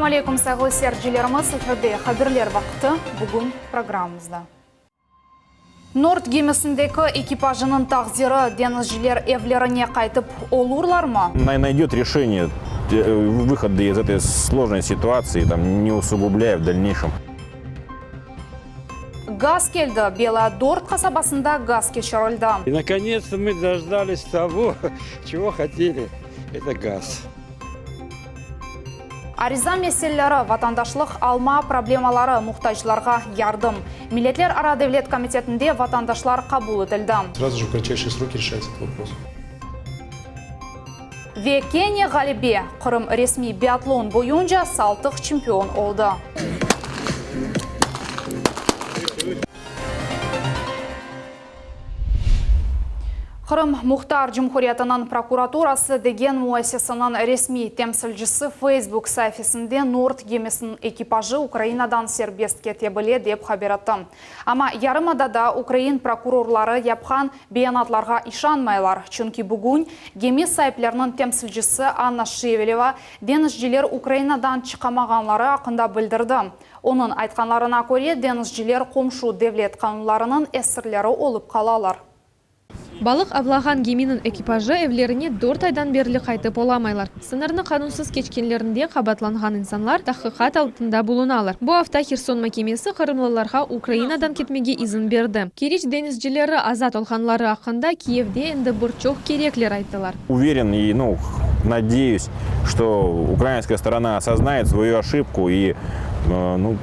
Selâm aleyküm, sayğılı seyircilerimiz, efirde Haberler vaqtı, bugün programmamızda. Nord gemisindeki ekipajınıñ taqdiri, deñizciler evlerine qaytıp olurlarmı? Найдет решение, выхода из этой сложной ситуации, там, не усугубляя в дальнейшем. Gaz keldi, Belaya Dort qasabasında gaz keçirildi. И наконец-то мы дождались того, чего хотели. Это газ. Ariza meseleleri, vatandaşlıq alma problemaları, muhtaclarğa yardım. Milletlerara devlet komitetinde vatandaşlar qabul etildi. Сразу же в кратчайшие сроки решается этот вопрос. Ve kene ğalebe, Qırım resmiy biatlon boyunca Saltıq çempion oldı. Qırım Muhtar Cumhuriyetiniñ prokuraturası degen müessiseniñ resmiy temsilcisi Facebook saifesinde Nord gemisiniñ ekipajı Ukrainadan serbest kete bile, dep haber etti. Amma yarımadada ukrain prokurorları yapqan beyanatlarğa işanmaylar, çünki bugün gemi saipleriniñ temsilcisi Anna Şeveleva deñizciler Ukrainadan çıqamağanları aqqında bildirdi. Onıñ aytqanlarına köre, deñizciler qomşu devlet qanunlarınıñ esirleri olıp qalalar. Balıq avlağan geminiñ ekipajı evlerine dört aydan berli qaytıp olamaylar. Sıñırnı qanunsız keçkenlerinde qabaatlanğan insanlar tahqiqat altında bulunalar. Bu afta Herson makemesi qırımlılarğa Ukrainadan ketmege izin berdi. Keriç deñizcileri azat olğanları aqqında Kiyevde endi bir çoq kerekler ayttılar. Уверен и, ну, надеюсь, что украинская сторона осознает свою ошибку и, ну,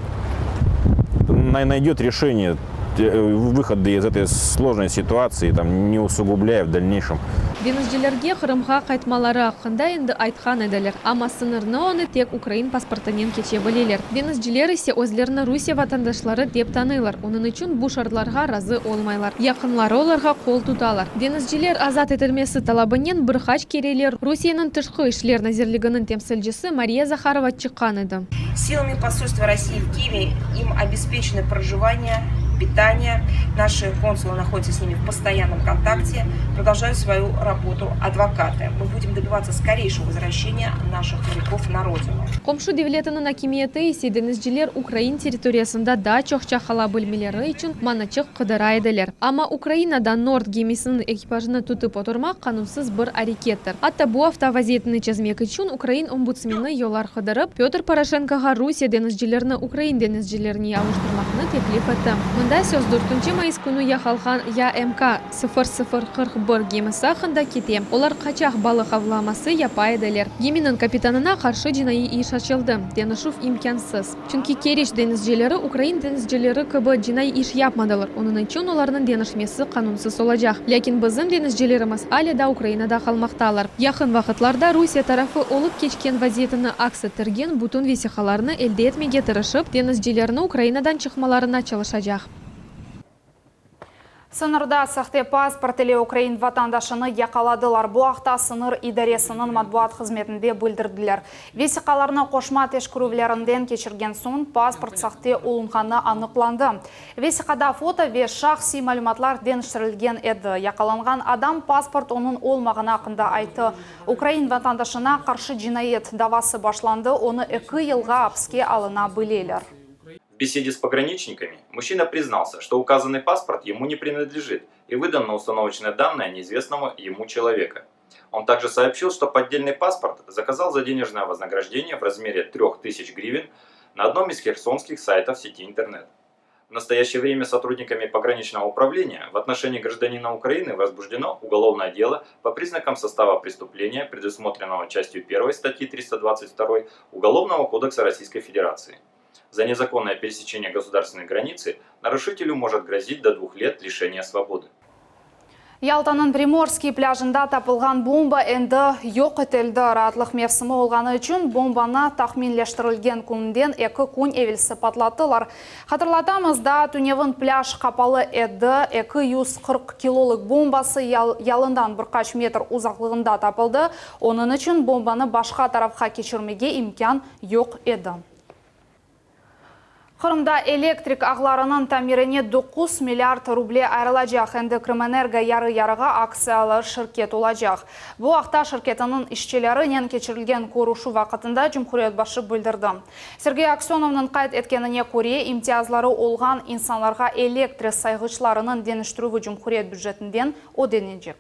найдет решение, выхода из этой сложной ситуации, там, не усугубляя в дальнейшем. Deñizcilerge Qırımğa qaytmaları aqqında endi aytqan ediler, amma sıñırnı onı tek ukrain pasportınen keçe bileler. Deñizciler ise özlerini Rusiye vatandaşları dep tanıylar, onıñ içün bu şartlarğa razı olmaylar. Yaqınları olarğa qol tutalar. Deñizciler azat etilmesi talabınen bir qaç kereler Rusiyeniñ Tışqı işler nazirliginiñ temsilcisi Mariya Zaharova çıqqan edi. Силами посольства России в Киеве им обеспечено проживание, питание. Наши консулы находятся с ними в постоянном контакте, продолжают свою работу адвокаты. Мы будем добиваться скорейшего возвращения наших моряков на родину. Qomşu devletiniñ akimiyeti ise deñizciler ukrain territoriyasında daa çoqça qala bilmeleri içün manaçıq qıdıra ediler. Amma Ukrainada Nord gemisiniñ ekipajını tutıp oturmaq qanunsız bir arekettir. Atta bu afta vaziyetni çezmek içün ukrain ombudsmeni yollar qıdırıp, Pötr Poroşenkoğa Rusiye deñizcilerini ukrain deñizcilerine avuştırmaqnı teklif etti. Mında söz dörtünci mayıs künü yaqalğan YMK 0041 gemisi aqqında kete. Olar qaçaq balıq avlaması yapa ediler. Geminiñ kapitanına qarşı cinaiy iş açıldı. Deñişüv imkânsız. Çünki Keriç deñizcileri ukrain deñizcileri kibi cinaiy iş yapmadılar, onıñ içün olarnıñ deñişmesi qanunsız olacaq. Lâkin bizim deñizcilerimiz alâ daa Ukrainada qalmaqtalar. Yaqın vaqıtlarda Rusiye tarafı olıp keçken vaziyetini aks ettirgen bütün vesiqalarnı elde etmege tırışıp, deñizcilerni Ukrainadan çıqmalarına çalışacaq. Sıñırda sahte pasport ile ukrain vatandaşını yaqaladılar. Bu aqta sıñır idaresiniñ matbuat hızmetinde bildirdiler. Vesiqalarnı qoşma teşkerüvlerinden keçirgen soñ, pasport sahte olunğanı anıqlandı. Vesiqada foto ve şahsiy malümatlar deñiştirilgen edi. Yaqalanğan adam pasport onıñ olmağanı aqqında ayttı. Ukrain vatandaşına qarşı cinayet davası başlandı, onı eki yılğa apske alına bileler. В беседе с пограничниками мужчина признался, что указанный паспорт ему не принадлежит и выдан на установочные данные неизвестного ему человека. Он также сообщил, что поддельный паспорт заказал за денежное вознаграждение в размере 3000 гривен на одном из херсонских сайтов сети интернет. В настоящее время сотрудниками пограничного управления в отношении гражданина Украины возбуждено уголовное дело по признакам состава преступления, предусмотренного частью 1 статьи 322 Уголовного кодекса Российской Федерации. За незаконное пересечение государственной границы нарушителю может грозить до двух лет лишения свободы. Yaltanıñ Primorskiy plâjında tapılğan bomba endi yoq etildi. Raatlıq mevsimi olğanı içün bombanı tahminleştirilgen künden eki kün evelsi patlattılar. Hatırlatamız, daa tünevin plâj qapalı edi. 240 kilolıq bombası yalından bir qaç metr uzaqlığında tapıldı. Onıñ içün bombanı başqa tarafqa keçirmege imkân yoq edi. Qırımda elektrik ağlarınıñ tamirine 9 milliard ruble ayırılacaq. Endi Krımenergo yarı-yarığa aktsiyalı şirket olacaq. Bu aqta şirketiniñ işçilerinen keçirilgen körüşüv vaqtında cumhuriyet başı bildirdi. Sergey Aksönovnıñ qayd etkenine köre, imtiyazları olğan insanlarğa elektri sayğıçlarınıñ deñiştirüvi cumhuriyet bücetinden ödenecek.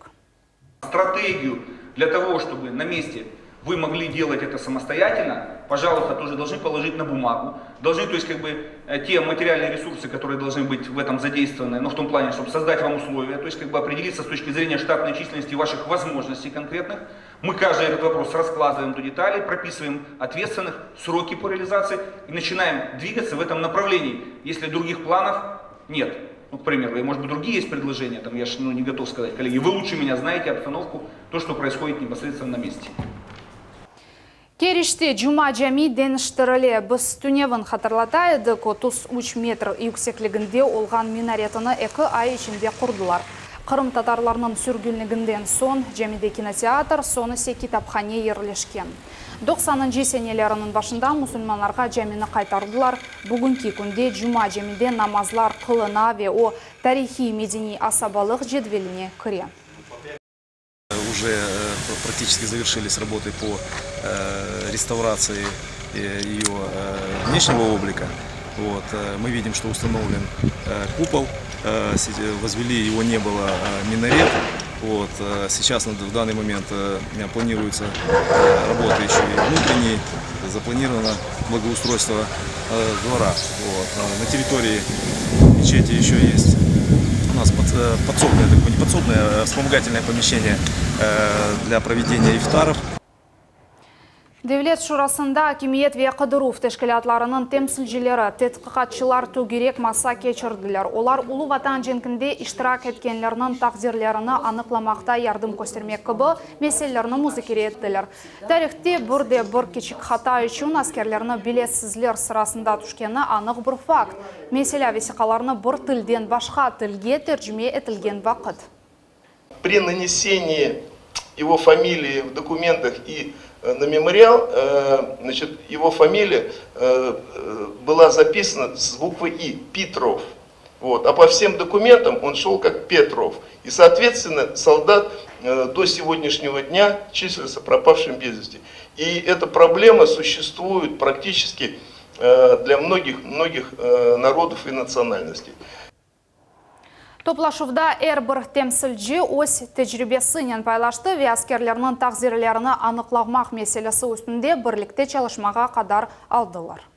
Strategiyu для того, чтобы на месте вы могли делать это самостоятельно, пожалуйста, тоже должны положить на бумагу. Должны, то есть, как бы, э, те материальные ресурсы, которые должны быть в этом задействованы, но в том плане, чтобы создать вам условия, то есть, как бы, определиться с точки зрения штатной численности ваших возможностей конкретных. Мы каждый этот вопрос раскладываем до деталей, прописываем ответственных, сроки по реализации и начинаем двигаться в этом направлении, если других планов нет. Ну, к примеру, может быть, другие есть предложения, там, я ж, ну, не готов сказать, коллеги, вы лучше меня знаете обстановку, то, что происходит непосредственно на месте. Keriçte Cuma cami deñiştirile. Biz tünevin hatırlata edik, 33 metr yüksekliginde olğan minaretini eki ay içinde qurdılar. Qırımtatarlarnıñ sürgünliginden soñ camide kinoteatr, soñ ise kitaphane yerleşken. 90-ncı seneleriniñ başında musulmanlarğa camini qaytardılar. Bugünki künde Cuma camide namazlar qılına ve o tarihiy-medeniy asabalıq cedveline kire. Уже э, практически завершились работы по э, реставрации э, ее внешнего облика. Вот, мы видим, что установлен купол, возвели его не было минарет. Вот, сейчас в данный момент планируются работы еще и внутренние, запланировано благоустройство двора. Вот. На территории мечети еще есть у нас подсобное, такое не подсобное, а вспомогательное помещение для проведения ифтаров. Devlet Şurasında akimiyet ve qıdıruv teşkilâtlarınıñ temsilcileri, tedqiqatçılar tögerek masa keçirdiler. Olar Ulu Vatan cenkinde iştirak etkenlerniñ taqdirlerini aniqlamaqta yardım köstermek kibi meselelerni muzakere ettiler. Tarihte bir de bir kiçik hata içün askerlerni biletsizler sırasında tüşkeni anıq bir fakt. Meselâ, vesiqalarnı bir tilden başqa tilge tercime etilgen vaqıt. При нанесении его фамилии в документах и э, на мемориал, э, значит, его фамилия э, была записана с буквы И, Питров. Вот. А по всем документам он шел как Петров. И, соответственно, солдат до сегодняшнего дня числится пропавшим без вести. И эта проблема существует практически для многих-многих народов и национальностей. Toplaşuvda er bir temsilci öz tecribesinen paylaştı ve askerlerniñ taqdirlerini aniqlamaq meselesi üstünde birlikte çalışmağa qarar aldılar.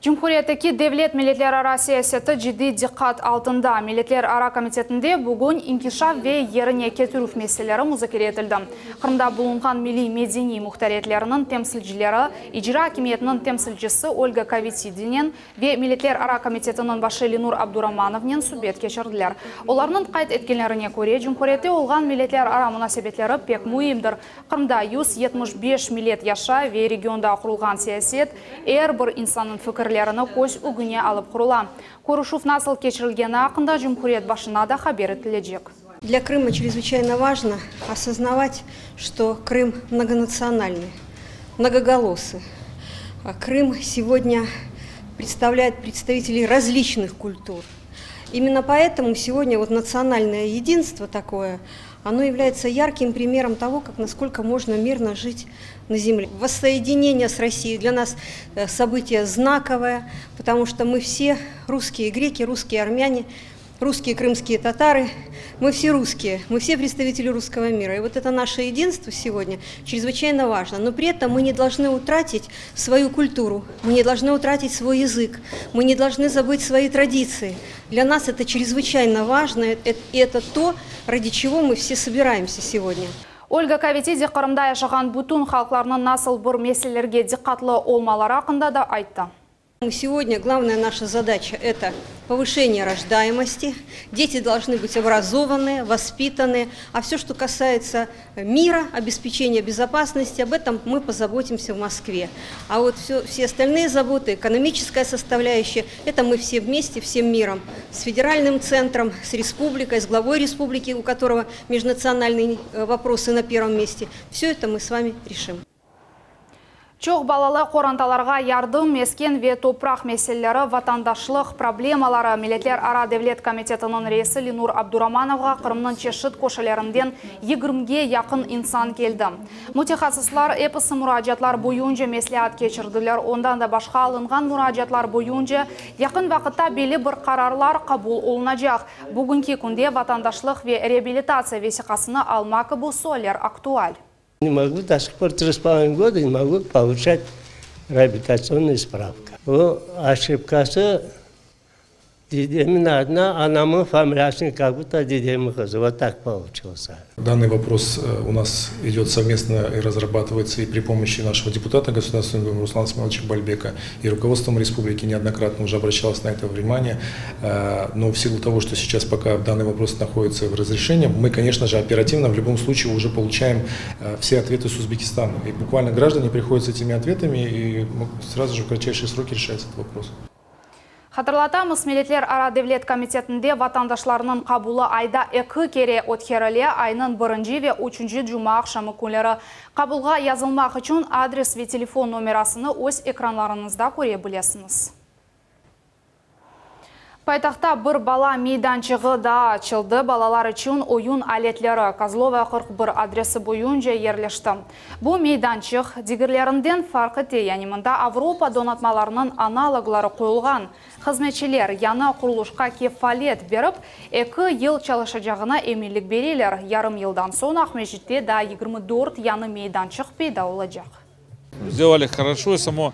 Cumhuriyetteki devlet milletlerara siyaseti ciddiy diqqat altında. Milletlerara komitetinde bugün inkişaf ve yerine ketirüv meseleleri muzakere etildi. Qırımda bulunğan milliy medeniy muhtariyetleriniñ temsilcileri, icra akimiyetiniñ temsilcisi Olga Kovitidinen ve Milletlerara komitetiniñ başı Lenur Abduramanovnen subet keçirdiler. Olarnıñ qayd etkenlerine köre, Cumhuriyette olğan milletlerara munasebetleri pek müimdir. Qırımda 175 millet yaşay ve regionda qurulğan siyaset er bir insannıñ fikirlerini köz ögüne alıp qurula. Körüşüv nasıl keçirilgeni aqqında Cumhuriyet başına da haber etilecek. Для Крыма чрезвычайно важно осознавать, что Крым многонациональный, многоголосый. А Крым сегодня представляет представителей различных культур. Именно поэтому сегодня вот национальное единство такое, оно является ярким примером того, как насколько можно мирно жить на земле. Воссоединение с Россией для нас э, событие знаковое, потому что мы все русские греки, русские армяне, русские крымские татары, мы все русские, мы все представители русского мира. И вот это наше единство сегодня чрезвычайно важно. Но при этом мы не должны утратить свою культуру, мы не должны утратить свой язык, мы не должны забыть свои традиции. Для нас это чрезвычайно важно, и это то, ради чего мы все собираемся сегодня. Ольга Ковитиди Qırımda yaşağan bütün halqlarnıñ nasıl bir meselelerge diqqatlı olmaları aqqında da ayttı. Сегодня главная наша задача – это повышение рождаемости. Дети должны быть образованные, воспитанные. А все, что касается мира, обеспечения безопасности, об этом мы позаботимся в Москве. А вот все, все остальные заботы, экономическая составляющая, это мы все вместе, всем миром. С федеральным центром, с республикой, с главой республики, у которого межнациональные э, вопросы на первом месте. Все это мы с вами решим. Çoq balalı qorantalarğa yardım, mesken ve topraq meseleleri, vatandaşlıq problemaları Milletlerara devlet komitetiniñ reisi Lenur Abduramanovğa Qırımnıñ çeşit köşelerinden yigirmige yaqın insan keldi. Mütehassıslar episi muracaatlar boyunca mesleat keçirdiler. Ondan da başqa alınğan muracaatlar boyunca yaqın vaqıtta belli bir qararlar qabul olunacaq. Bugünki künde vatandaşlıq ve reabilitatsiya vesiqasını alma kibi sualler aktual. Не могу до сих пор три с половиной года не могу получать реабилитационную справку. O ошибкасы didemniñ adına anamnıñ familiyasını как будто didemniñ qızı. Вот так получился. Данный вопрос у нас идет совместно и разрабатывается и при помощи нашего депутата Государственной Думы Руслана Смайловича Бальбека и руководством республики неоднократно уже обращалось на это внимание. Но в силу того, что сейчас пока данный вопрос находится в разрешении, мы, конечно же, оперативно в любом случае уже получаем все ответы с Узбекистана. И буквально граждане приходят с этими ответами, и сразу же в кратчайшие сроки решается этот вопрос. Hatırlatamız, Milletlerara devlet komitetinde vatandaşlarnıñ qabulı ayda eki kere ötkerile, aynıñ birinci ve üçünci cumaaqşamı künleri. Qabulğa yazılmaq içün adres ve telefon nomerasını öz ekranlarıñızda köre bilesiñiz. Paytahtta bir bala meydançığı daa açıldı. Balalar içün oyun aletleri Kozlova 41 adresi boyunca yerleşti. Bu meydançıq digerlerinden farq ete, yani mında Avropa donatmalarınıñ analogları qoyulğan. Hızmetçiler yañı qurulışqa kefalet berip, eki yıl çalışacağına eminlik bereler. Yarım yıldan soñ Aqmescitte daa 24 yañı meydançıq peyda olacaq. Сделали хорошо, само,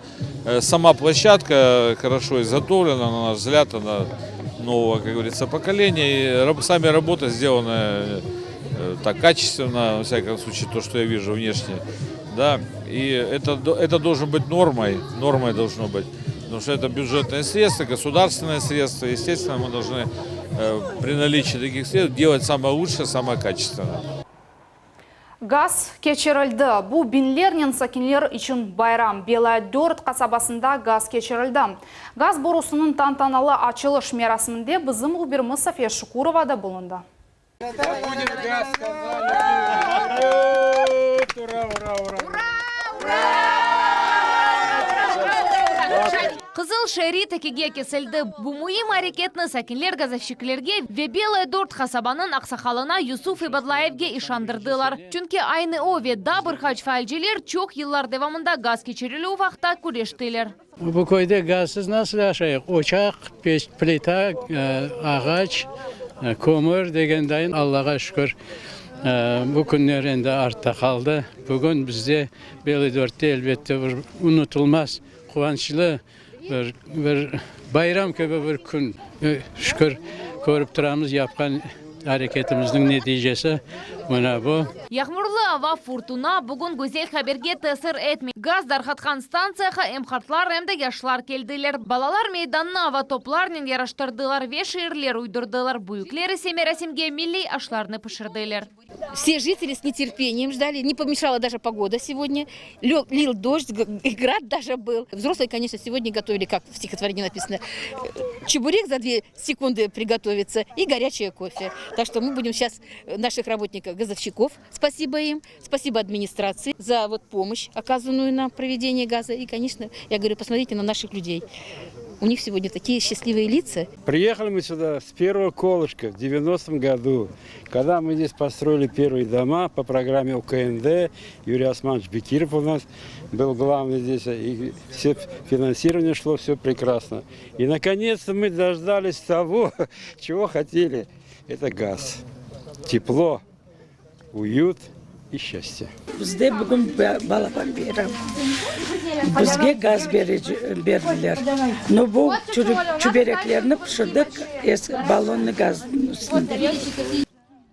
сама площадка хорошо изготовлена, на наш взгляд, она нового, как говорится, поколения. И сами работы сделаны так качественно, во всяком случае, то, что я вижу внешне. Да, и это, это должен быть нормой, нормой должно быть. Потому что это бюджетные средства, государственные средства. Естественно, мы должны при наличии таких средств делать самое лучшее, самое качественное. Gaz keçirildi. Bu biñlernen sakinler içün bayram. Belaya 4 qasabasında gaz keçirildi. Gaz borusınıñ tantanalı açılış merasiminde bizim mühbirimiz Safiye Şukurova da bulundı. Будет газ, сказали. Ура, ура, ура! Ура! Qızıl şerit ekige kesildi. Bu müim areketni sakinler gazovşçiklerge ve Belaya 4 qasabanıñ aqsaqalına Yusuf İbadlayevge işandırdılar. Çünki aynı o ve daa bir qaç faalciler çoq yıllar devamında gaz keçirilüv aqta küreştiler. Bu köyde gazsız nasıl yaşayıq? Ocaq, plita, ağaç, kömür degendayin Allağa şükür bu künler endi artta qaldı. Bugün bizde Belıy Dörtte elbette bir unutılmaz, quvançlı bir bir bayram kibi bir kün. Şükür, körip turamız, yapqan areketimizniñ neticesi mına bu. Yağmurlı ava, furtuna bugün güzel haberge tesir etmey. Gaz darqatqan stantsiyağa em qartlar, em de yaşlar keldiler. Balalar meydannı ava toplarnen yaraştırdılar ve şiirler uydurdılar. Büyükler ise merasimge milliy aşlarnı pişirdiler. Все жители с нетерпением ждали, не помешала даже погода сегодня. Лил дождь, и град даже был. Взрослые, конечно, сегодня готовили, как в стихотворении написано, чебурек за 2 секунды приготовится и горячее кофе. Так что мы будем сейчас наших работников, газовщиков, спасибо им, спасибо администрации за вот помощь, оказанную нам в проведении газа. И, конечно, я говорю, посмотрите на наших людей. У них сегодня такие счастливые лица. Приехали мы сюда с первого колышка в 90-м году, когда мы здесь построили первые дома по программе УКНД. Юрий Османович Бекиров у нас был главный здесь, и все финансирование шло, все прекрасно. И наконец-то мы дождались того, чего хотели. Это газ, тепло, уют и счастье. Bizde bugün balaban bayram. Bizge gaz berdiler. Но bu çibereklerni pişirdik ballonnı gaz üstünde.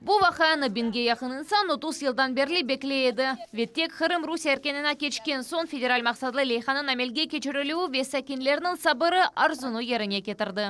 Bu vaqianı biñge yaqın insan 30 yıldan berli bekley edi. Ve tek Qırım Rusiye erkânına keçken soñ federal maqsatlı leyhanıñ amelge keçirilüvi ve sakinlerniñ sabırı arzunı yerine ketirdi.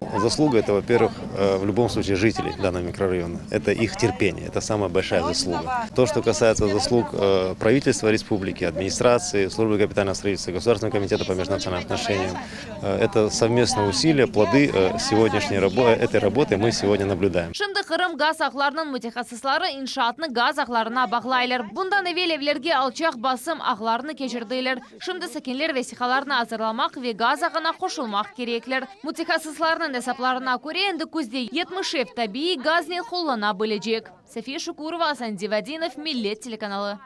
Заслуга это, во-первых, э, в любом случае жителей данного микрорайона. Это их терпение, это самая большая заслуга. То, что касается заслуг э, правительства республики, администрации, службы капитального строительства, Государственного комитета по межнациональным отношениям, э, это совместные усилия, плоды сегодняшней работы, этой работы мы сегодня наблюдаем. Şimdi Qırım gaz ağlarınıñ mütehassısları inşaatnı gaz ağlarına bağlaylar. Bundan evel evlerge alçaq basım ağlarını keçirdiler. Şimdi sakinler vesiqalarnı azırlamaq ve gaz ağına qoşulmaq kerekler. Mütehassıslarnıñ esaplarına köre, endi küzde 70 ev tabiiy gaznen qullana bilecek. Safiye Şukurova, Asan Zivadinov, Millet telekanalı.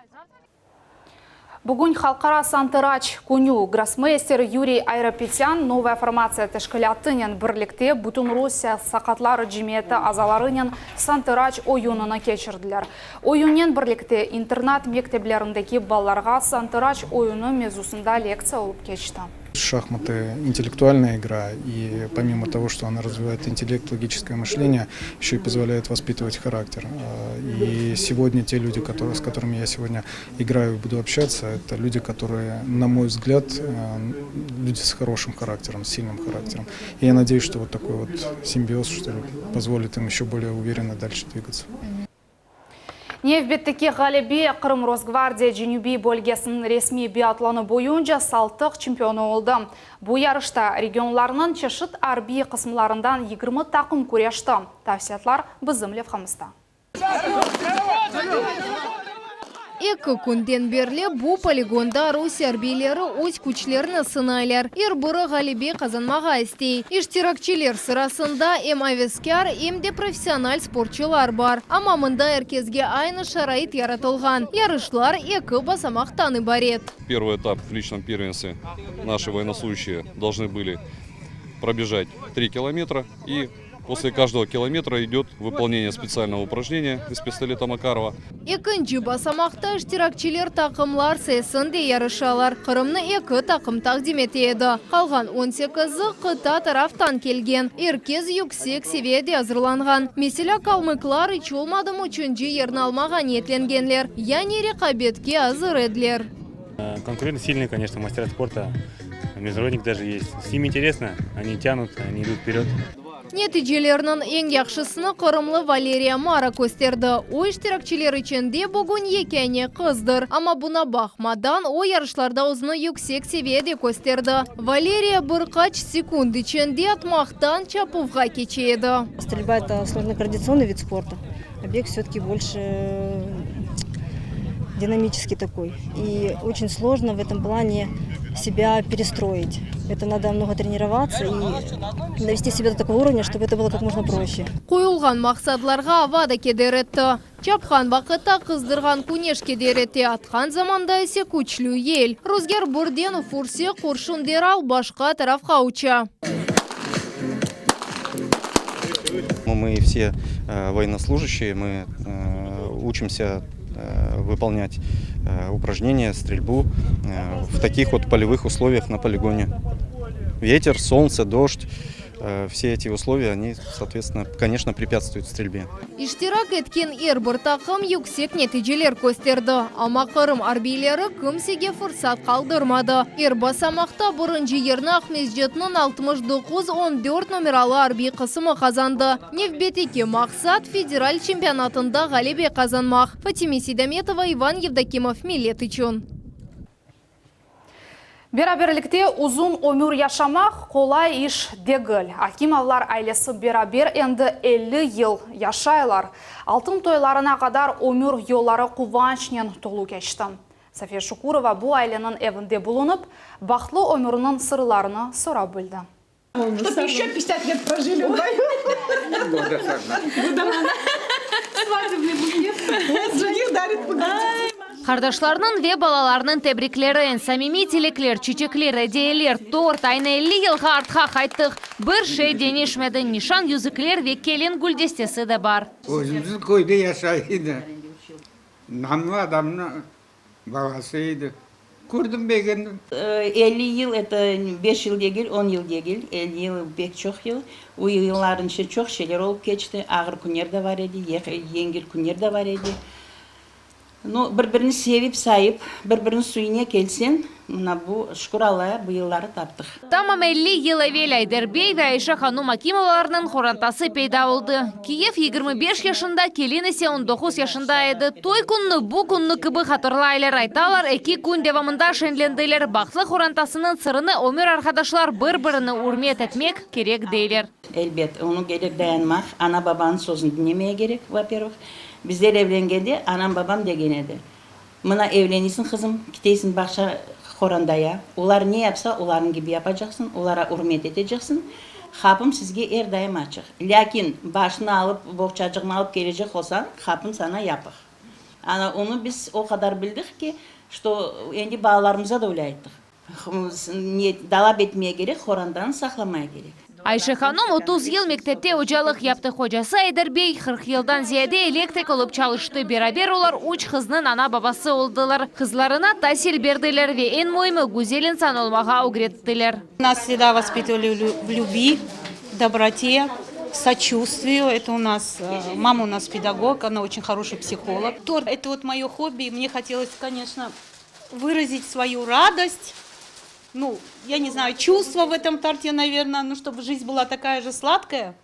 Bugün Halqara santıraç künü grossmeyster Yuriy Ayrapetyan Novaya formatsiya teşkilâtınen birlikte Bütünrusiye saqatlar cemiyeti azalarınen santıraç oyunını keçirdiler. Oyunnen birlikte internat mekteplerindeki balalarğa santıraç oyunı mevzusında lektsiya olıp keçti. Шахматы – интеллектуальная игра, и помимо того, что она развивает интеллект, логическое мышление, еще и позволяет воспитывать характер. И сегодня те люди, которые, с которыми я сегодня играю и буду общаться, это люди, которые, на мой взгляд, э, люди с хорошим характером, с сильным характером. И я надеюсь, что вот такой вот симбиоз, что ли, позволит им еще более уверенно дальше двигаться. Nevbetteki ğalebe Qırım Rosgvardiya Cenübiy bölgesiniñ resmiy biatlonı boyunca Saltıq çempionı oldı. Bu yarışta regionlarnıñ çeşit arbiy qısımlarından 20 taqım küreşti. Tafsilâtlar bizim levhamızda. Eki künden berli bu poligonda Rusiye arbiyleri öz küçlerini sınaylar. Er biri ğalebe qazanmağa istey. İştirakçiler sırasında em aveskâr, em de professional sportçular bar. Amma mında er kesge aynı şarait yaratılğan. Yarışlar eki basamaqtan ibaret. Первый этап в личном первенстве наши военнослужащие должны были пробежать 3 километра. И после каждого километра идет выполнение специального упражнения из пистолета Макарова. Ekinci basamaqta iştirakçiler taqımlar sayesinde yarışalar. Qırımnı eki taqım taqdim ete edi. Qalğan 18-i qıta taraftan kelgen. Er kes yüksek seviyede azırlanğan. Meselâ, kalmıklar iç olmadım üçünci yerni almağa niyetlengenler. Yani reqabetke azır ediler. Конкуренты сильные, конечно, мастера спорта, международник даже есть. С ними интересно, они тянут, они идут вперед. Neticelerniñ eñ yahşısını qırımlı Valeriya Mara kösterdi. O, iştirakçiler içinde bugün yekâne qızdır. Amma buña baqmadan, o, yarışlarda özüni yüksek seviyede kösterdi. Valeriya bir qaç sekund içinde atmaqtan çapuvğa keçe edi. Стрельба – это сложно-координационный вид спорта, а бег все-таки больше динамический такой. И очень сложно в этом плане себя перестроить. Это надо много тренироваться и довести себя до такого уровня, чтобы это было как можно проще. Qoyulğan maqsadlarğa ava da keder etti. Çapqan vaqıtta qızdırğan küneş keder ete, atqan zamanda ise küçlü yel. Ruzgâr birden üfürse, qurşun deral başqa tarafqa uça. Мы все э, военнослужащие, мы э, учимся э, выполнять упражнения, стрельбу в таких вот полевых условиях на полигоне. Ветер, солнце, дождь, все эти условия, они, соответственно, конечно, препятствуют стрельбе. İştirak etken er bir taqım yüksek neticeler kösterdi. Amma Qırım arbiyleri kimsege fırsat qaldırmadı. Er basamaqta birinci yerni Aqmescitniñ 69-14 nomeralı arbiy qısımı qazandı. Nevbetteki maqsat federal çempionatında ğalebe qazanmaq. Fatime Seydametova, İvan Yevdokimov, Millet içün. Beraberlikte uzun ömür yaşamaq qolay iş degil. Akimovlar ailesi beraber endi 50 yıl yaşaylar. Altın toylarına qadar ömür yolları quvançnen tolu keçti. Safiye Şukurova bu aileniñ evinde bulunıp, bahtlı ömüriniñ sırlarını sorap bildi. Чтоб еще 50 лет прожили вдвоем. Свадебный букет. Вот жених дарит букет. Qardaşlarnıñ ve balalarnıñ tebrikleri, samimiy tilekler, çiçekler, ediyeler, tort, aynı 50 yılğa artqa qayttıq. Bir şey deñişmedi, nişan yüzükler ve kelin güldestesi de bar. Özümizniñ köyde yaşay edi. Namlı adamnıñ balası edi. Kördim, begendim. 50 yıl это 5 yıl degil, 10 yıl degil, 50 yıl pek çoq yıl. O yıllarnıñ içinde çoq şeyler olıp keçti. Ağır künler de bar edi, yengil künler de bar edi. Nu, bir-birini sevip sayıp, bir-biriniñ suyüne kelseñ, mına bu, şükür Allaya, bu yılları taptıq. Tamam 50 yıl evel Ayder bey ve Ayşe hanum Akimovalarnıñ qorantası peyda oldı. Kiyev 25 yaşında, kelin ise 19 yaşında edi. Toy künni bu künni kibi hatırlaylar, aytalar, eki kün devamında şeñlendiler. Bahtlı qorantasınıñ sırını ömür arqadaşlar bir-birini ürmet etmek kerek deyler. Elbet, oña kerek dayanmaq, ana-babanıñ sözüni diñlemege kerek, vo-pervıh. Bizler evlengende anam-babam degen edi, Mına evleniysiñ, qızım, kiteysiñ bağça qorandaya, olar ne yapsa, olarnıñ kibi yapacaqsıñ, olara ürmet eteceqsiñ, qapım sizge er daim açıq. Lâkin başını alıp, boğçacığını alıp kelecek olsañ, qapım saña yapıq. Ana, onı biz o qadar bildik ki, çto endi balalarımıza da öyle ayttıq. Talap etmeye kerek, qorantanı saqlamaya kerek. Ayşe hanum 30 yıl mektepte ocalıq yaptı, qocası Ayder bey 40 yıldan ziyade elektrik olıp çalıştı. Beraber olar üç qıznıñ ana-babası oldılar. Qızlarına tasil berdiler ve eñ müimi, güzel insan olmağa ögrettiler. Nas vsegda vospituvali v lyubvi, dobrote, soçuvstvию. Eto u nas, mama u nas pedagog, ona oçen horoşiy psiholog. Tort, eto vot moyo hobbi, mne hotelos, koneçno, Выразить свою радость, ну, я не знаю, чувства в этом торте, наверное, ну, чтобы жизнь была такая же сладкая,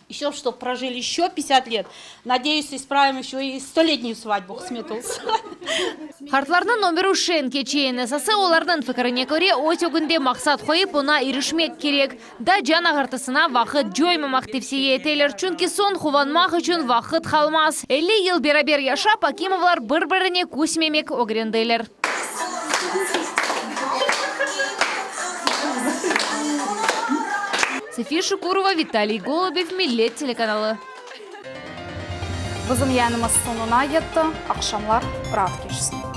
еще чтоб прожили еще 50 лет. Надеюсь, исправим еще и столетнюю свадьбу qısmet olsa. Qartlarnıñ ömüri şeñ keçe. Eñ esası, olarnıñ fikirine köre, öz ögünde maqsat qoyıp, oña irişmek kerek. Da can ağırtısına vaqıt coymamaq tevsiye eteler, çünki soñ quvanmaq içün vaqıt qalmaz. 50 yıl beraber yaşap, Akimovlar bir-birine küsmemek ögrendiler. Safiye Şukurova, Vitaliy Golubev, Millet telekanalı. Bizim yayınımız soñuna yetti. Aqşamlar raat keçsin.